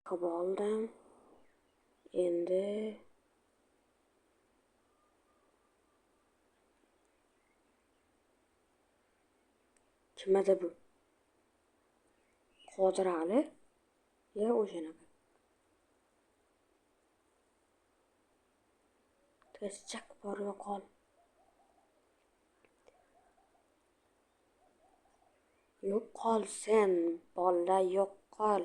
Qilib oldim. Endi kim edi bu? Qodir Ali? Yo, o'shanaqa. Tez chak bor yo'qol. Yo'qol sen, bola, yo'qol.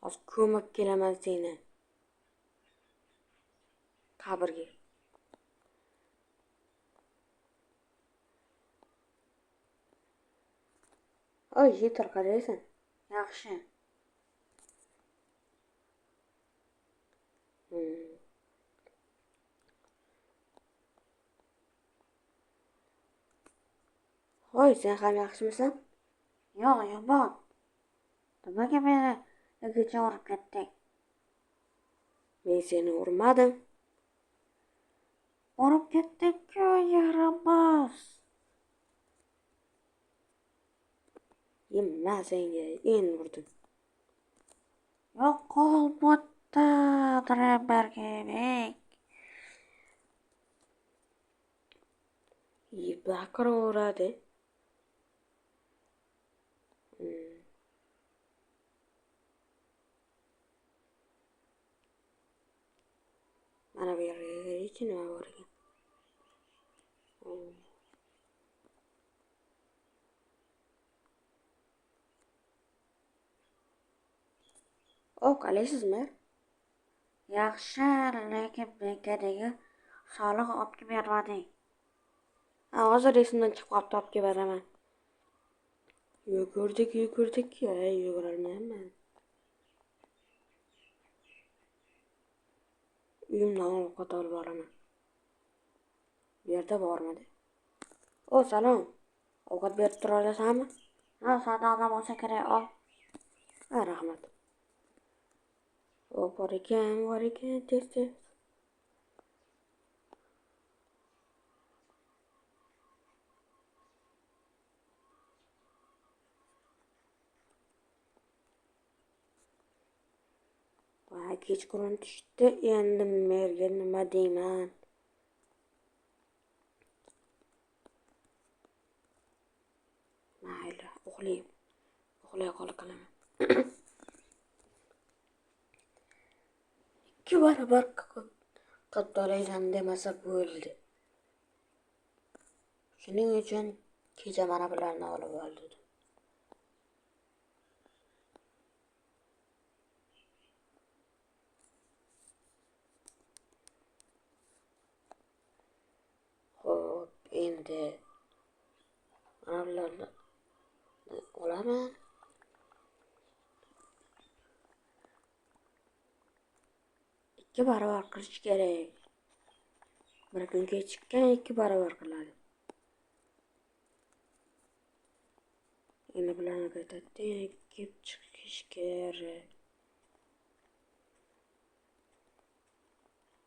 Hozir ko'mib kelaman seni. Qabrga. Oy, yeter qaraysan. Yaxshi. Hoy, sen ham yaxshimisan? Yo'q, yomon. Nimaga meni kecha urib ketding? Men seni urmadim. Urib ketding-ku, yaramas. Nima senga endi urdim. Yo'qol bu yerda, Drembergek. Baqiraveradi. Mana bu yerga kiraychi, nima bor ekan? O, qalaysizmi? Yaxshi, lekin menga nega soliq olib kelib bermading? Ha, hozir esimdan chiqib qolibdi, olib kelib beraman. Yugurdik, yugurdik, ay, yugurolmayapman. Uyimdan ovqat olib boraman. Bu yerda bormidi? O, salom. Ovqat berib tura olasanmi? Ha, sanda odam bo'lsa kerak, ol. Ha, rahmat. O, bor ekan, bor ekan, tez tez. Voy, kechqurun tushdi, endi merga nima deyman? Mayli, uxlay. Uxlay qolib qilaman. 2 barobar qilib to'laysan demasa bo'ldi. Shuning uchun kecha mana bularni olib oldim. Xo'p, endi mana bularni olaman. 2 barobar qilish kerak. Bir kun kechikkan 2 barobar qiladi. Endi bularni qaytadan ekib chiqish kerak.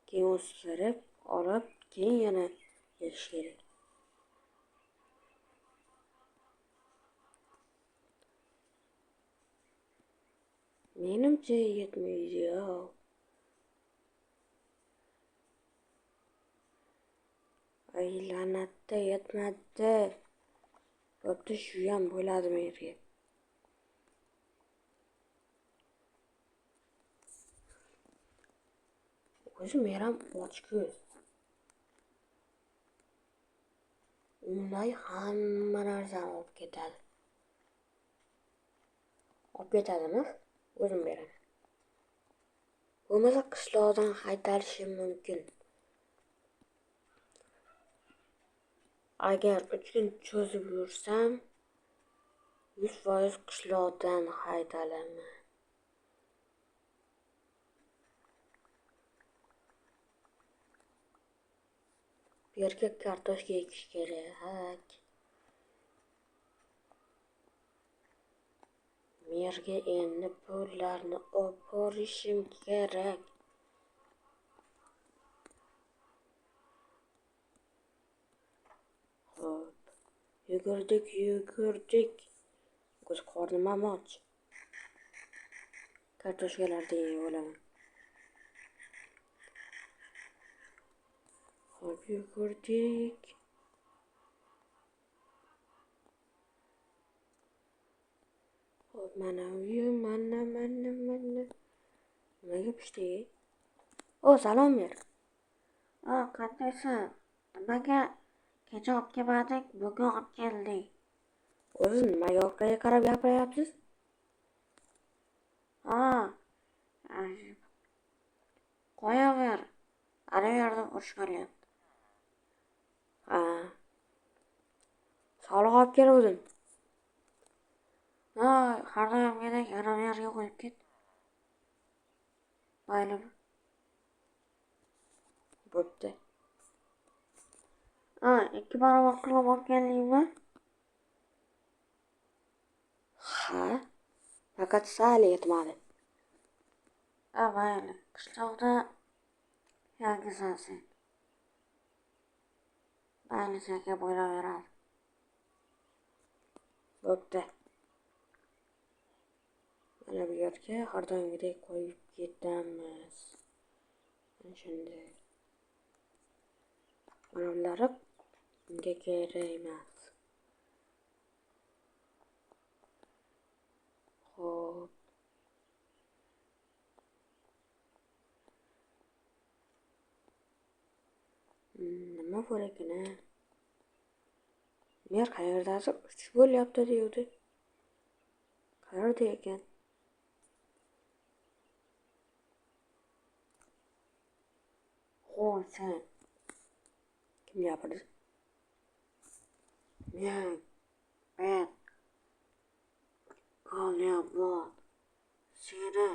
Keyin o'stirib olib, keyin yana yeyish kerak. Menimcha yetmaydi. Ay, la'natda yetmadi. Bo'pti, shu ham bo'ladi menga. O'zi men ham ochko'z. Unday hamma narsani olib ketadi. Olib ketadimi? O'zim beraman. Bo'lmasa qishloqdan haydalishim mumkin. Agar 3 kun cho'zib yursam, 100% qishloqdan haydalaman. Bu yerga kartoshka ekish kerak. Merga endi pullarni olib borishim kerak. Xo'p, yugurdik, yugurdik. Ko'z qornim ham och. Kartoshkalarni yeb olaman. Xo'p, yugurdik. Xo'p, mana uyim, mana, mana, mana. Nimaga pishdi? O, salom ber. O, qandaysan? Nimaga kecha olib kelmading, bugun olib kelding? O'zi nimaga orqaga qarab gapiryapsiz? Ha, qo'yaver. Ana yerda urush bo'lyapti. Ha. Soliq olib keluvdim. Ha, har doimgidek ana bu yerga qo'yib ket. Maylimi? Bo'pti. Ha, 2 barobar qilib olib keldingmi? Ha, faqat sal yetmadi. Ha, mayli. Qishloqda yangisan sen. Mayli, senga bo'laveradi. Bo'pti. Mana bu yerga har doimgidek qo'yib ketamiz. Mana shunday. Mana bular bunga kerak emas. Xo'p. Nima bor ekan a? Mer qayerdadir uch bo'lyapti deyuvdi. Qayerda ekan? Qo'y sen. Kim gapirdi? Men. Men. Qolyapman. Seni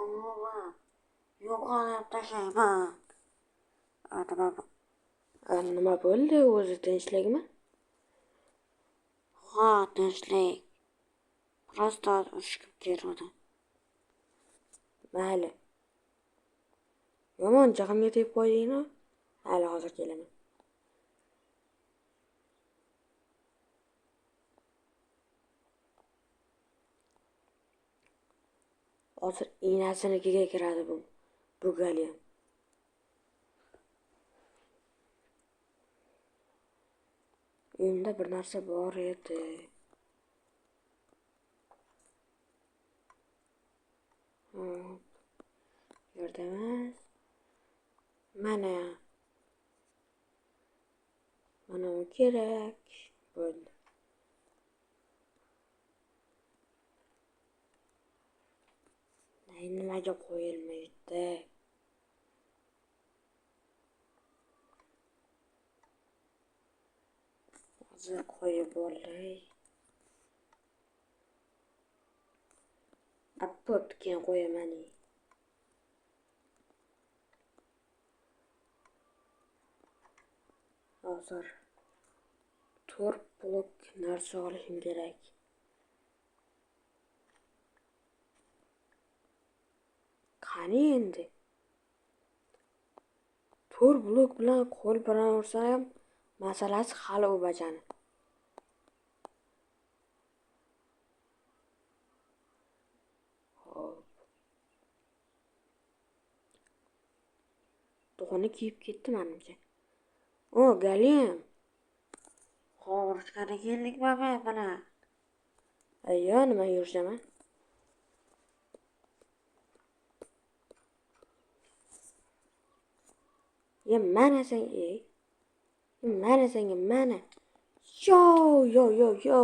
umuman yo'qolib tashlayman. Nima Nima bo'ldi? O'zi tinchlikmi? Ha, tinchlik. Просто urushib keluvdi. Mayli. Yomon jig'imga tegib qo'yding-ku. Mayli, hozir kelaman. Hozir enasinikiga kiradi bu galyon. Uyimda bir narsa bor edi. Hop. Bu yerda emas. Mana. Mana u kerak. Bo'ldi. Nimaga qo'yilmaydi? Hozir qo'yib olay. Bo'pti, keyin qo'yaman. Hozir 4 blok narsa olishim kerak. Qani endi? 4 blok bilan qo'l bilan ursa ham masalasi hali u bajani. Xo'p. To'g'ini kiyib ketdi menimcha. O, galim. Xo'p, urushgani keldikmi men bilan? Ayyo, nima yurishaman? Ya mana sen, ey. Mana senga, mana. Yo, yo, yo, yo.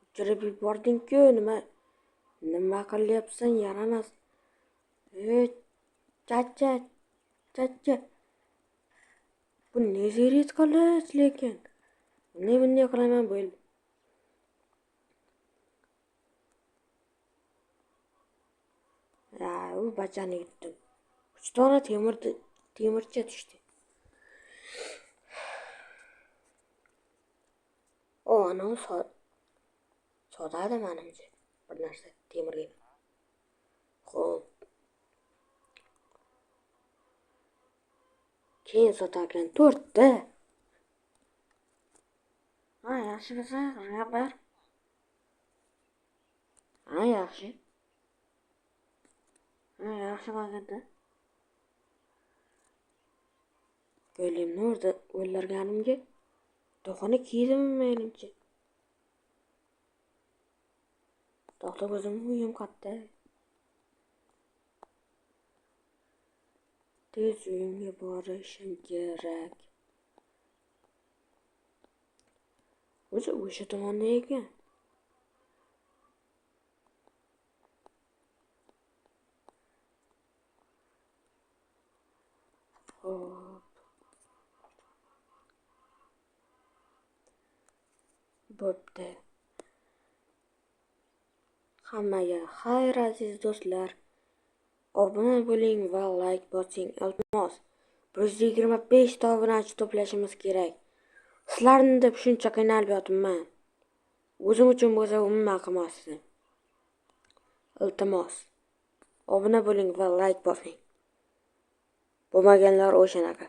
Uchirib yubording-ku, nima? Nima qilyapsan, yaramas. Ey, chacha, chacha. Bu neziret qilich lekin. Bunday bunday qilaman bo'ldi. Ya, u bachani yutdim. 3 dona temircha tushdi. O, anavi sotadi menimcha bir narsa temirga. Xo'p. Keyin sotarkan 4ta. Ha, yaxshimisan, rahbar? Ha, yaxshi. Ha, yaxshi bo'lganda. Ko'nglimni o'ldirganimga to'g'ini kiydim menimcha. To'xta, o'zimni uyim qayerda? Tez uyimga borishim kerak. O'zi o'sha tomonda ekan. Xo'p. Bo'pti. Hammaga xayr, aziz do'stlar. Obuna bo'ling va like bosing, iltimos. 125 ta obunachi to'plashimiz kerak. Sizlarni deb shuncha qiynalib yotibman. O'zim uchun bo'lsa umuman qilmasdim. Iltimos. Obuna bo'ling va like bosing. Bo'lmaganlar o'shanaqa.